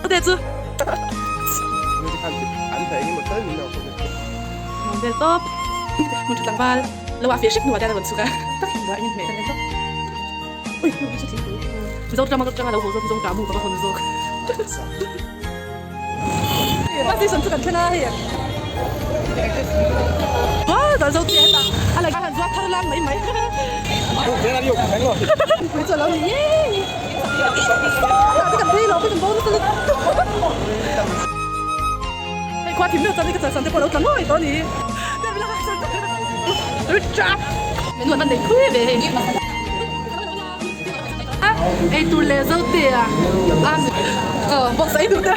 Te chu. Bel tawp. Hmun tha tlangval lo ah feh hrep hnuah te a rawn chhuk a. Tak hian ruah in hmeh kan en tawp. Ui hnu hi chu thingpui. Mizo tlang atanga lo haw zawk zawng ta mu ka va hawn zawk. Bus station chu kan thleng a hei. Uaa dan zo te hetah a la han zuar thar lang mai mai. Thingpui chu a lo ni ngei. Tah te kan phei lo kan bo nasa lutuk. Hei khua thim deuh chuan hei ka chalsan te pawh a lo tla ngawih tawh a ni. Eitur leh zo te a box ei duh te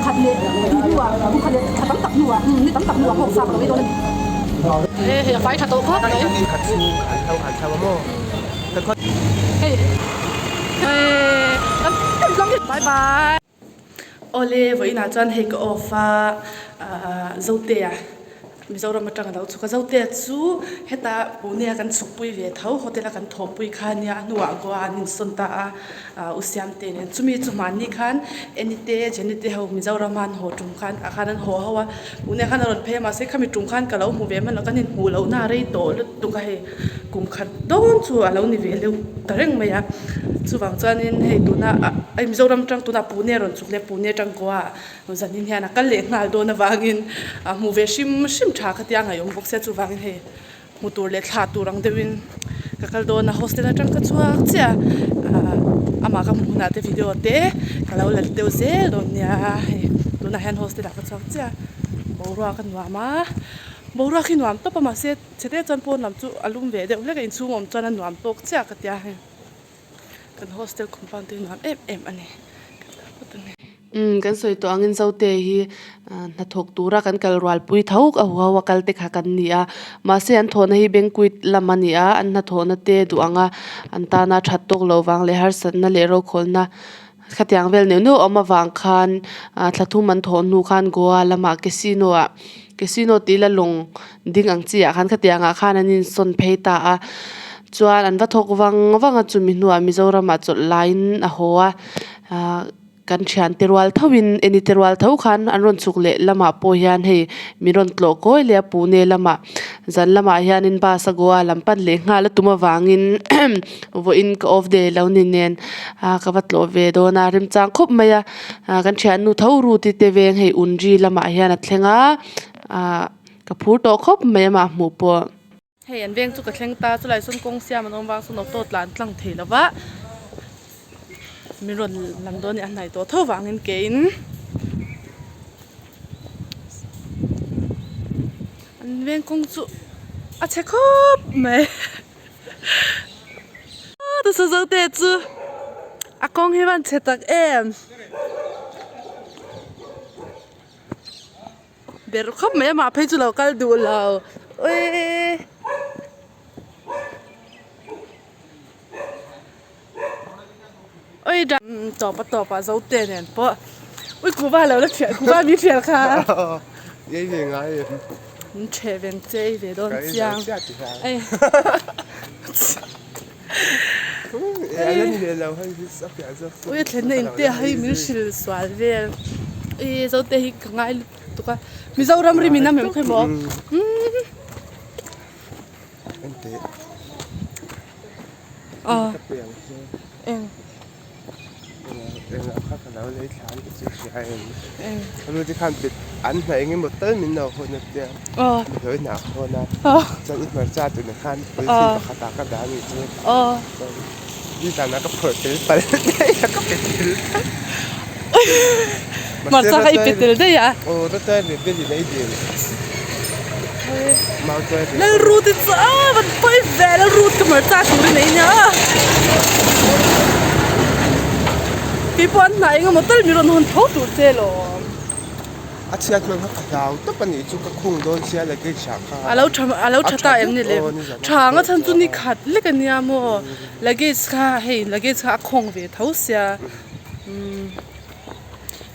khat leh tih hnuah kum khat leh thla tam tak hnuah ni tam tak hnuah hawk sa ka lo ei dawn a ni. He hei a fai tha tawh khawp mai. Hei bye bye. Awle vawiinah chuan hei ka off a ahh Zotea Mizoram atang a lo chhuk a Zotea chu heta Pune a kan chhukpui ve tho hotel a kan thawhpui kha ania a hnuah Goa an insawn ta a ahh U Siamte nen chumi chu hmanni khan Annie te Jenny te ho Mizoram a an haw tum khan ah khan an haw ho a Pune ah khan a rawn phei a mahse khami tum khan ka lo hmu ve hman lo kan inhmuh lohna a rei tawh lutuk a hei kum khat dawn chu a lo ni ve deuh ta reng mai a chuvang chuanin hei tuna ah hei Mizoram atang tunah Pune a rawn chhuk leh Pune atang Goa ah zanin hian a kal leh nghal dawn avangin a hmu ve hrim hrim tha kha tia ngaihawm bawk sia chuvangin hei hmu tur leh thlah tur ang deuhin ka kal dawn a hostel atang ka chhuak chiah a ah amah ka hmuh hunah te video te ka lo la deuh zel dawn nia hei tunah hian hostel ah ka chhuak chiah boruak a nuam a boruak hi nuam tawp a mahse. Chhe te chuan pawn lam chu a lum ve deuh hlek a inchhung awm chuan a nuam tawk chiah ka tia hei kan hostel compound te hi nuam em em a ni ka ta phawt a ni. Umm kan sawi tawh angin Zote hi hnathawk tura kan kal rual pui tho a huho a kal te kha kan ni a mahse an thawhna hi banquet lam a ni a an hnathawhna te duh anga an tana that tawk loh vang leh harsatna leh rokhawlna khatiang vel neuh neuh awm avang khan ah thla thum an thawh hnu khan Goa lamah casino ah casino tih ila lawng ding ang chi ah khan khatiang ah khan an insawn phei ta a chuan an va thawk vang vang a chumi hnuah Mizoram ah chawlh laiin a haw a ah kan thian te rual tho in eni te rual tho khan an rawn chhuk leh lamah pawh hian hei min rawn tlawh kawi leh a Pune lamah zan lamah hianin bus a Goa lam pan leh nghal a tum avangin vawiin ka off day lo ni nen ah ka va tlawh ve dawn a remchang khawp mai a ah kan thiannu tho ruti te veng hei unri lamah hian a thleng a ah ka phur tawh khawp mai amah hmuh pawh. Hei an veng chu ka thleng ta chulai sawn kawng siam an awm vang sawn auto tlan tlang thei lo va min rawn lam dawn a ni a hnaih tawh tho vangin keiin an veng kawng chu a chhe khawp mai. Nasa zo te chu a kawng hi van chhe tak em ber khawp mai amah phei chu lo kal duh lo awii awii tawp a tawp ah zo te nen pawh ui kuhva lo la thial kuhva mi thial kha. Min ṭheh ven che ei ve dawn chiang. Ui a thlenna in te hei min hrilh sual vel. Ui Zote hi ka ngai lutuk a. Mizoram ri min am em khawi maw? Aw. Eng. Hmarcha kha i pe tel daih a. Lalrut hi chu a van pawi ve Lalrut ka hmarcha turin a nia keipawh an hnah engemaw tal mi rawn hawn tho tur che lawm. A chhiat hmel kha ka hlau tawp a nih chu ka khung dawn sia luggage ah kha. A lo tha a lo tha ta em ni le tha anga chhan chu ni khat lek a nia maw luggage kha hei luggage kha a khawng ve tho sia umm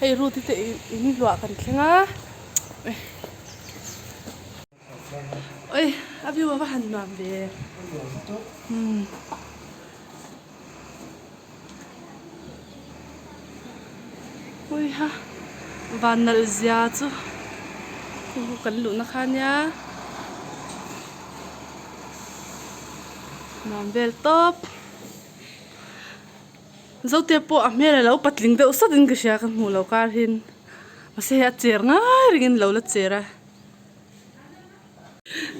hei route te in luah kan thleng a. Oi a view a va han nuam ve umm Uiha van nalh zia chu khu khu kan luhna kha nia nuam vel tawp Zote pawh a hmel a lo patling deuh sawt in ka hria ka hmuh loh kar hin mahse hei a cher ngai rengin lo la cher a.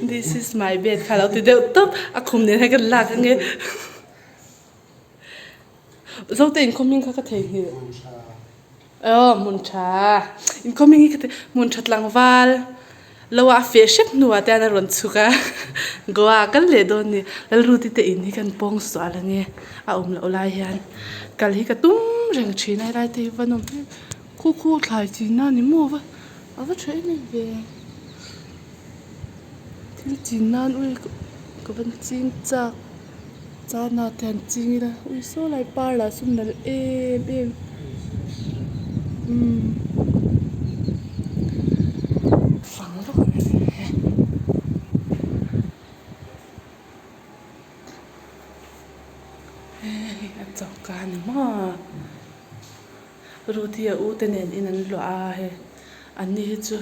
This is my bed kha lo ti deuh tawp a khum nen hian kan lak ange. Zote inkhawm hming kha ka theihnghilh. Aw hmun tha. Inkhawm hming hi ka thei hmun tha tlangval lo a feh hrep hnuah te hian a rawn chhuk a. Goa a kal leh dawn a ni. Lalruti te in hi kan pawng sual ange a awm loh lai hian kal hi ka tum reng thin a helai te hi va nawm hmel khu khu thlai chin a ni maw va a va tha em em ve. Thil chin nan ui ka van ching chak chana te han ching ila ui saw lai par lah chu nalh em em umm fang vak ang he. Hei a choka a ni maw. Ruth hi a u te nen in an luah a hei an ni hi chu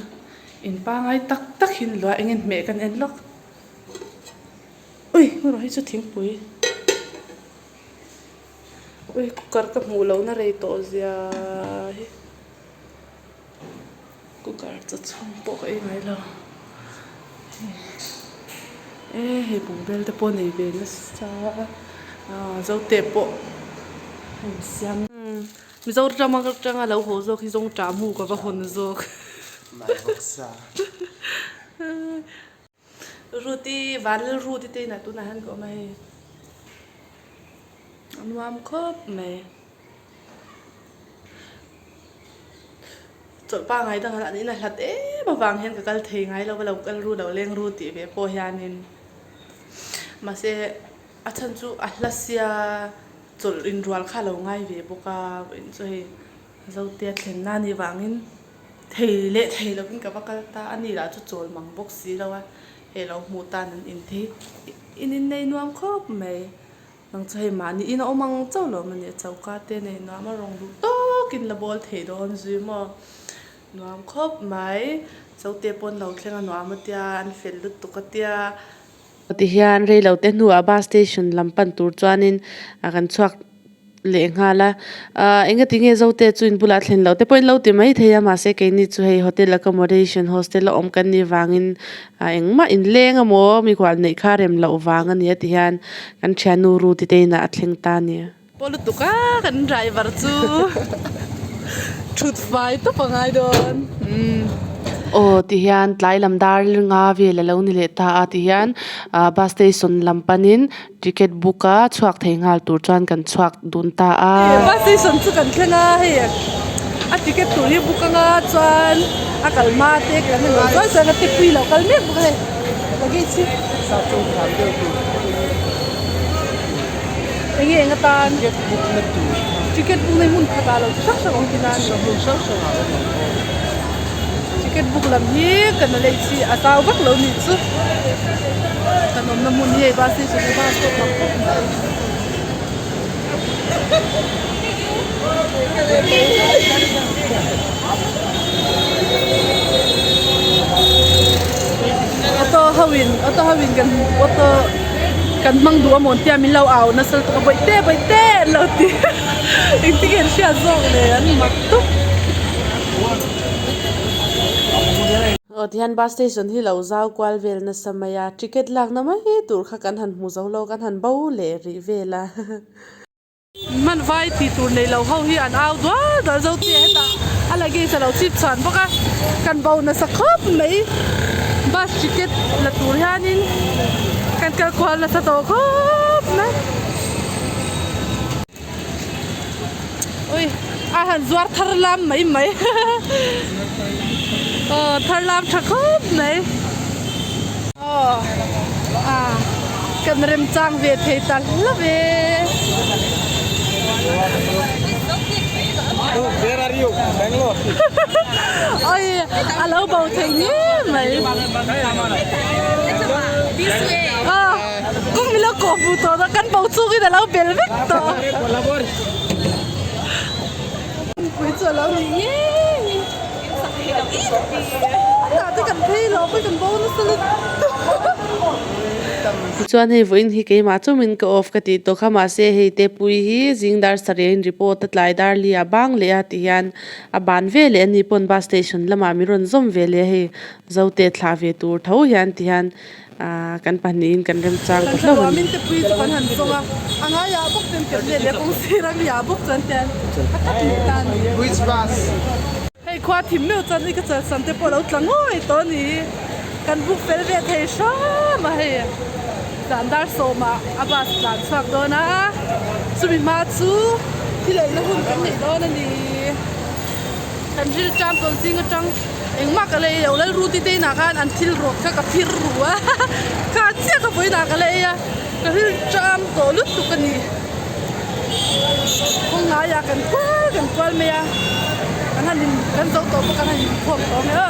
in pangai tak tak hi an luah a eng in hmeh kan en lawk ui erawh hi chu thingpui ui cooker ka hmuh loh na rei tawh zia hi cooker chaw chhung pawh ka ei ngai lo e hei bungbel te pawh nei ve nasa a zote pawh a insiam Mizoram atanga lo haw zawk hi zawng ṭah mu ka va hawn zawk Ruti Vanlal Ruti te inah tunah hian ka awm a hei a nuam khawp mai. Chawlh pangai dang an in a hlat em avang hian ka kal thei ngai lo va lo kal ru lo leng ru tih ve pawh hianin mahse a chhan chu a hla sia chawlh inrual kha a lo ngai ve bawk a vawiin chu hei Zote a thlen na anih vangin thei leh thei lovin ka va kal ta a ni lah chu chawl mang bawk si lo a hei lo hmuh tan an inthei in innei nuam khawp mai. Nang chu hei mahni in a awm ang chauh lo mawni a choka te nei nuam a rawng duh tawkin la bawl thei dawn zui maw nuam khawp mai Zote pawn lo thleng a nuam a tia an fel lutuk a tia. Tihian reilote hnuah bus station lam pan tur chuanin kan chhuak leh nghal a ah engati nge Zote chu in bulah thlen loh te pawhin lo ti mai thei a mahse keini chu hei hotel accommodation hostel a awm kan nih vangin ah engmah inleng emaw mikhual neih kha rem loh vang a ni a ti hian kan thiannu Ruth te inah a thleng ta a ni. Pawh lutuk a kan driver chu thut fai tawp a ngai dawn umm. Aw ti hian tlai lam dar nga vel a lo ni leh ta a ti hian ah bus station lam panin Ticket book a chhuak thei nghal tur chuan kan chhuak dun ta a. Bus station chu kan thleng a, hei a ticket tur hi book anga chuan a kal hma te kan en lo chuan chuan a te pui lo kal mek bawk a hei luggage hi. Enge eng atan? Ticket book na tur kha. Ticket book na hi hmun khat ah lo chi hrang hrang awm tina a ni. Hmun hrang hrang ah awm ang aw. Ticket book lam hi kan la lei chi a zau vak lo nih chu kan awmna hmun hi hei bus station hi bus pawh tam khawp mai. Auto ho in auto ho in kan auto kan hmang duh amawn tia min lo au nasa lutuk a bawihte bawihte an lo ti engtin nge an hriat zawk le an mak tawp. Aw tihian bus station hi lo zau kual vel nasa mai a ticket lakna mai tur kha kan han hmu zo lo kan han bo leh rih vel a. Hman vai tih tur nei lo ho hi an au dual dual zo tia hetah a luggage a lo chip chhuan bawk a kan bo nasa khawp mai bus ticket la tur hianin kan kal kual nasa tawh khawp mai. Ui a han zuar thar lam mai mai aw thar lam tha khawp mai aw a kan remchang ve thei ta hlauh ve. Oi a lo bo thei ngei mai aw. Kawng min lo kawh hmuh tawh a kan bo chungin a lo bel vek tawh. Pui chu a lo ni. ngei tah te kan phei lo pawh kan bo nasa lutuk. Tichuan hei vawiin hi keimah chawmin ka off ka tih tawh kha mahse hei te pui hi zing dar sarih a in report a tlai dar li a bang leh a ti hian a ban ve leh a ni pawn bus station lamah min rawn zawm ve leh a hei zote thlah ve tur tho hian ti hian Aaa kan pahnihin kan remchang ta hlauh a ni. Kan thla te pui chu kan han zawng a, a ngaiah bawk chuan kan let leh kawng sir a miah bawk chuan te a khat leh ta a ni. Which bus? Hei khua thim meuh chuan i ka chalsan te pawh a lo tla ngawi tawh a ni. Kan book fel ve thei hram a hei zan dar sawmah a bus tlan chhuak dawn a, chumi hma chu thil eina hun kan nei dawn a ni. Kan rilṭam tawn zing aṭang engmah ka la ei lo, Lalruti te inah khan an thil rawt kha ka phir ru a, kha chiah ka vawiinah ka la ei a, ka rilṭam tawh lutuk a ni. Kawng ngaiah kan kual kan kual mai a, kan han in kan zo tawh bawk a, kan han inkhawm tawh mai a.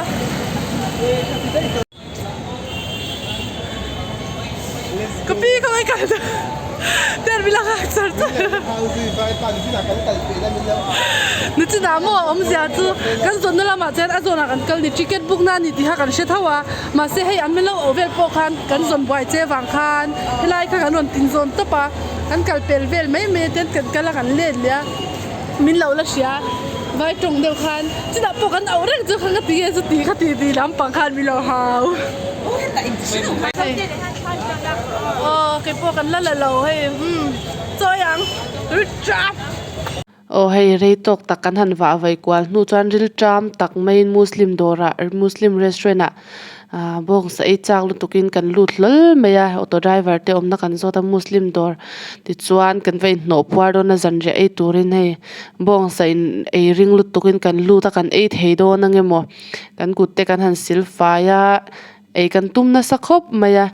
Ka pi ka mai kal ter mi lak ah char char ni chu dah maw awmzia chu kan zawnna lamah chuan a zawnah kan kal ni ticket book na a ni tih kha kan hre tho a mahse hei an min lo awh vel pawh khan kan zawn buai che vang khan helai kha kan rawn tin zawn tawp a kan kal pel vel mai mai a tian kan kal a kan let leh a. Min lo la hria, vai tawng deuh khan chutah pawh kan auh reng chu kha ka ti nge chu ti kha ti ti lampang khan min lo hau. Aw kei pawh kan la la lo hei umm chawi ang rilṭam. Aw hei rei tawk tak kan han vah vai kual hnu chuan rilṭam tak maiin muslim dawrah muslim restaurant ah Aaa bawngsa ei chak lutukin kan lut hlawl mai a auto driver te awmna kan zawt a muslim dawr tichuan kan va inhnawh puar dawn a zanriah ei turin hei bawngsa in ei ring lutukin kan lut a kan ei thei dawn ang emaw kan kut te kan han sil fai a ei kan tum nasa khawp mai a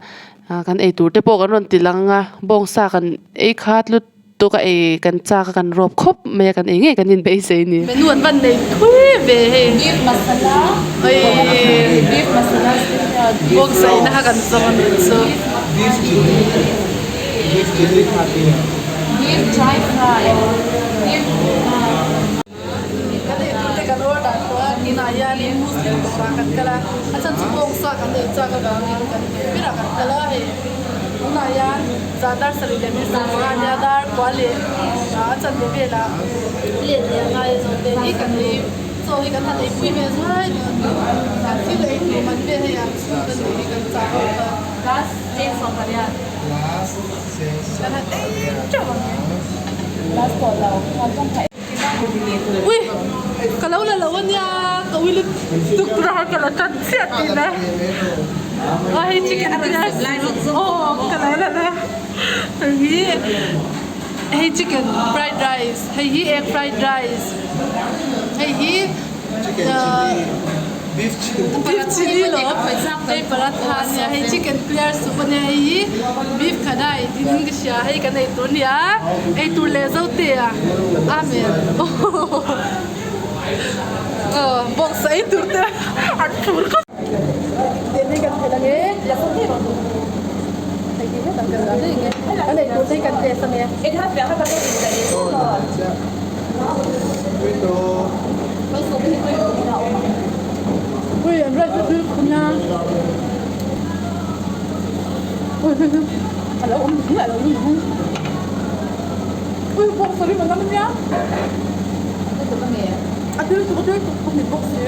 ah kan ei tur te pawh kan rawn ti lang a bawngsa kan ei khat lut. Tuk a ei kan chak a kan rawp khawp mai a kan ei ngei kan inbeisei a ni. Menu an van nei thui ve hei. Beef masala beef masala special Bawk zaina kha kan zawng a nih chu. Beef chilli beef chilli kha ti a. Beef dry fry beef Kan ei tur te kan order tawh a tunah hianin muslim dawrah kan kal a a chhan chu bawngsa kan ei chak avangin kan duh berah kan kal a hei tunah hian zan dar sarih leh minute sawm a nia dar kua leh a chanve velah let leh a ngai a zawh te hi kan ei chaw hi kan han ei pui ve zuai dawn zan thil ei tur man vel hei ah chhung kan duh hi kan chah ho kha kan han ei teuh ang e. Ui ka lo la lo ania ka ui lutuk tur a ka la tan chiah tihna a hei chicken biryani aw ka lo la la hei hi hei chicken fried rice hei hi egg fried rice hei hi Beef chilli lo hei paratha ania hei chicken clear soup ania hei hi beef kadai tiin ka hria hei kan ei tur ania ei tur leh zo te a amen aw bawksa ei tur te an thur khawp kan ei tur te hi kan test ange. Ui an rice a thil khum a ui hei hi a lo awm hmiah lo ring ang ui bawk sawi man a nia a thil tuk a thil tuk a ni bawk si.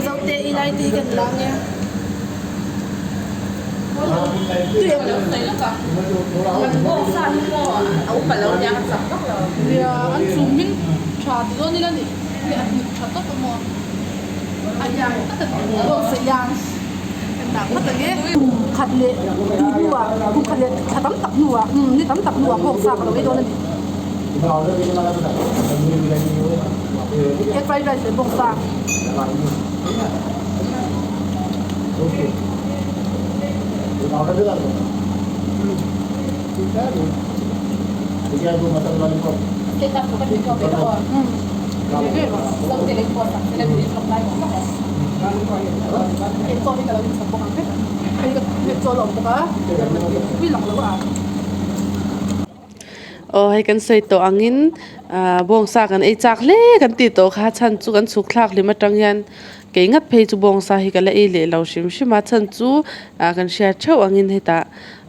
Zote i lai tui kan la nge. Nia an chhum min tha ti dawn ila ni hei a hnuk tha tawp a maw a iang tak a ni bawngsa iang kan dah phawt ang e. Kum khat leh tih hnuah kum khat leh thla tam tak hnuah umm ni tam tak hnuah bawngsa ka lo ei dawn a ni. Egg fried rice leh bawngsa. Hei chaw hi ka lo inchhawp bawk ang hetah hei ka chaw la awm bawk a tui lang lo a. Aw hei kan sawi tawh angin ah bawngsa kan ei chak hle kan tih tawh kha chhan chu kan chhuk thlak hlim atang hian kei ngat phei chu bawngsa hi ka la ei leh lo hrim hrim a chhan chu ah kan hriat theuh angin hetah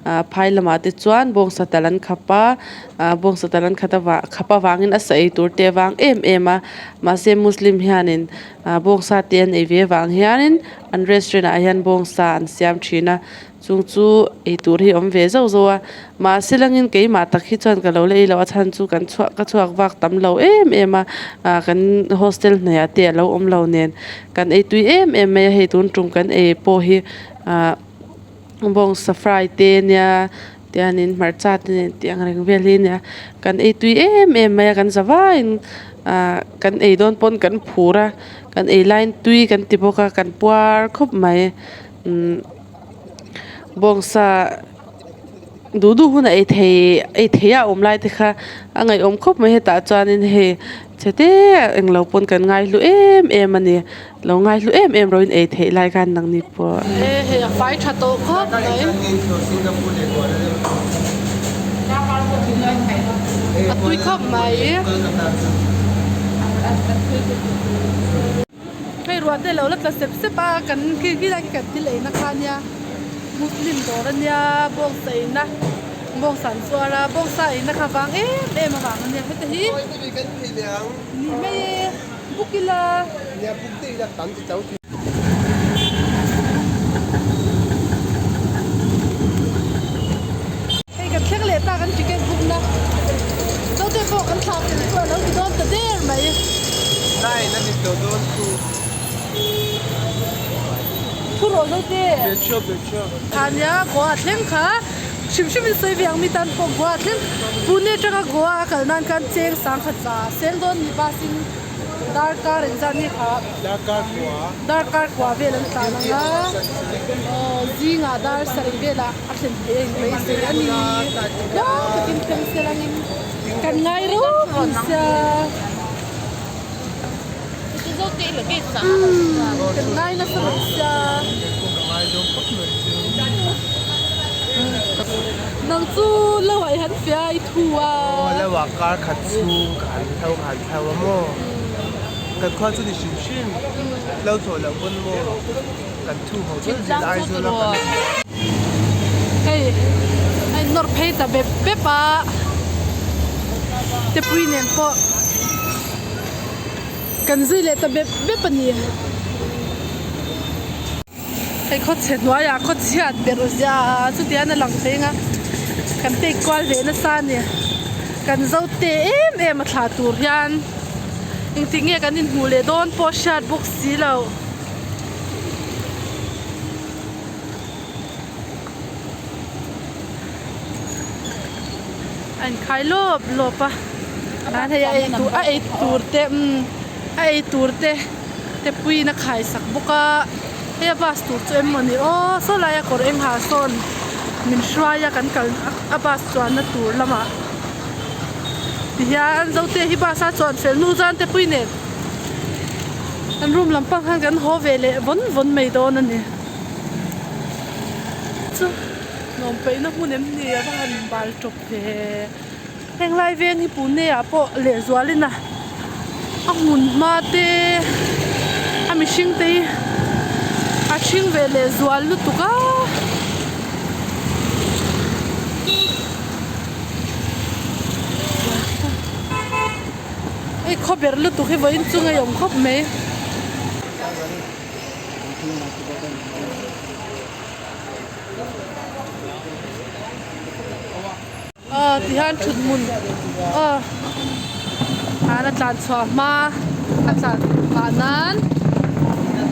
ah phai lamah te chuan bawngsa tal an khap a ah bawngsa tal an khat avang khap avangin a sa ei tur te avang em em a mahse muslim hianin ah bawngsa te an ei ve avang hianin an restaurant ah hian bawngsa an siam thin a. Chung chu ei tur hi awm ve zauh zauh a, mahse langin keimah tak hi chuan ka lo la ei loh a chhan chu kan chhuah ka chhuak vak tam lo em em a, ah kan hostel hnuaiah te a lo awm lo nen kan ei tui em em mai a, hei tun tum kan ei pawh hi ah bawngsa fry te nia tianin hmarcha te nen tih ang reng vel hi ania kan ei tui em em mai a kan za vaiin ah kan ei dawn pawn kan phur a kan ei laiin tui kan ti bawk a kan puar khawp mai umm. Bawngsa duh duh hun a ei thei ei thei a awm lai te kha a ngaihawm khawp mai hetah chuanin hei chhe te englo pawn kan ngaihlu em em a ni lo ngaihlu em em rawhin ei theih lai khan nangni pawh. E hei a fai tha tawh khawp mai. A tui khawp mai. Hei ruah te lo la tla sep sep a kan khi khilai khi kan thil eina kha ania muslim dawr ania bawngsa eina bawngsa an zuar a bawngsa eina kha vang em em avang ania heta hi ni mai e buk ila. Hei kan thleng leh ta kan ticket book na zote pawh kan thlah fel chu a lo ti dawn ta der mai. Line a ni tawh dawn chu. Thu rawh zote. Becho becho. Kha nia Goa thleng kha hrim hrim in sawi ve ang mi tan pawh Goa thleng Pune atanga Goa a kal nan khan cheng sangkhat za seng dawn ni bus in. Darkar engzat nge kha? Darkar kua. Darkar kua vel an tlan ang a, aw zingah dar sarih velah a thlen theih a inbeisei a ni. Tluang takin thleng se langin kan ngai ropui sia. Kan ngai nasa mai sia. Nang chu lo ah i han fia i thu a. Aw lo ah kar khat chhung ka han thau ka han thau a maw. Kan khua chu ni hrim hrim lo thawh loh pawn maw kan thu ho dawn zel Aizawl a kan. Hei a in nawr phei ta bep bep a tepui nen pawh kan zui leh ta bep bep a ni. Hei khawchhe hnuaiah khawchhiat ber zia chutiang a lang thei ang a kan take kual ve nasa a ni kan zo te em em a thlah tur hian engtik nge kan inhmuh leh dawn pawh hriat bawk si lo. A inkhai lawp lawp a an hei a ei tur a ei tur te umm a ei tur te te puiin a khai sak bawk a hei a bus tur chu em maw ni aw saw laia kawr eng ha sawn min hruai a kan kal a bus chuanna tur lamah tihian zote hi bus a chuan fel hnu chuan te pui nen an room lam pang khan kan haw ve leh vawn vawn mai dawn a ni chu. Nuam peihna hmun em ni a va han bal tawp ve. Heng lai veng hi Pune ah pawh lehzualin a a hmun hma te a mihring te hi a ṭhing ve lehzual lutuk a. Hei khawper lutuk hi vawiin chu ngeiawm khawp mai. Aw tihian thut hmun aw an a tlan chhuah hma a tlan phah nan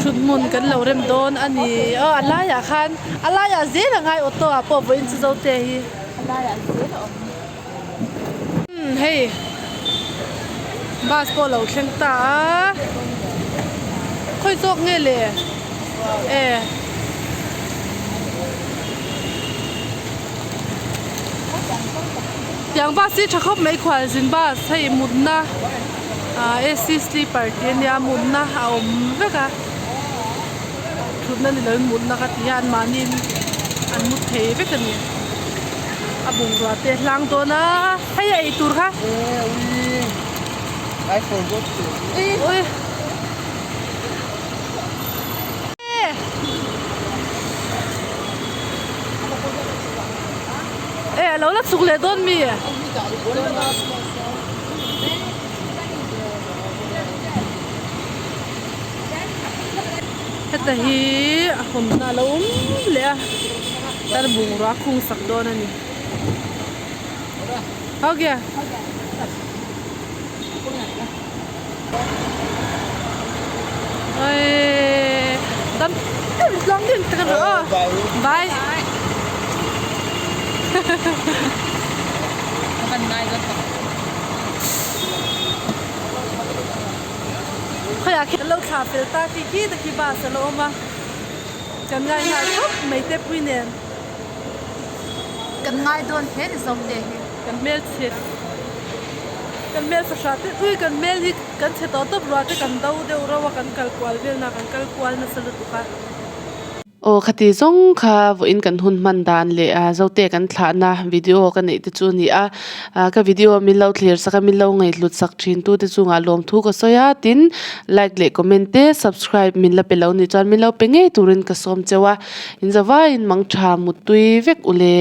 thut hmun kan lo rem dawn a ni aw a laiah khan a laiah zel a ngai auto ah pawh vawiin chu zote hi a laiah zel a awm umm hei bus pawh a lo thleng ta a khawi zawk nge le e. Tiang bus hi tha khawp mai khualzin bus hei mutna. Ahh AC sleeper tih ania mutna a awm vek a thutna ni loin mutna ka ti a anmahniin an mu thei vek a ni a bungrua te a hlang dawn a hei a eitur kha ui. E a lo la chhuk leh dawn mi? Heta hi a hawnna a lo awm leh a tar bungrua a khung sak dawn a ni. Ho gya. Dam tluang deuh tak a rawh aw bye khawiah khian an lo thlah fel ta khi khi te khi bus a lo awm a kan ngai nghal khawp mai te pui nen kan ngai dawn hle ni zawk te hi. Kan hmel chhe kan hmel fahrah te ui kan hmel hi kan chhe tawh tawp ruah te kan do deuh reuh a kan kal kual vel na kan kal kual nasa lutuk a. Aw khati zawng kha vawiin kan hun hman dan leh a zote kan thlahna video ka neih te chu a ni a ka video min lo thlir sak a min lo ngaihhlut sak thin tu te chungah lawmthu ka sawi a tin like leh comment te subscribe min la pe lo nih chuan min lo pe ngei turin ka sawm cheu a in zavaiin mangtha muttui vek ule.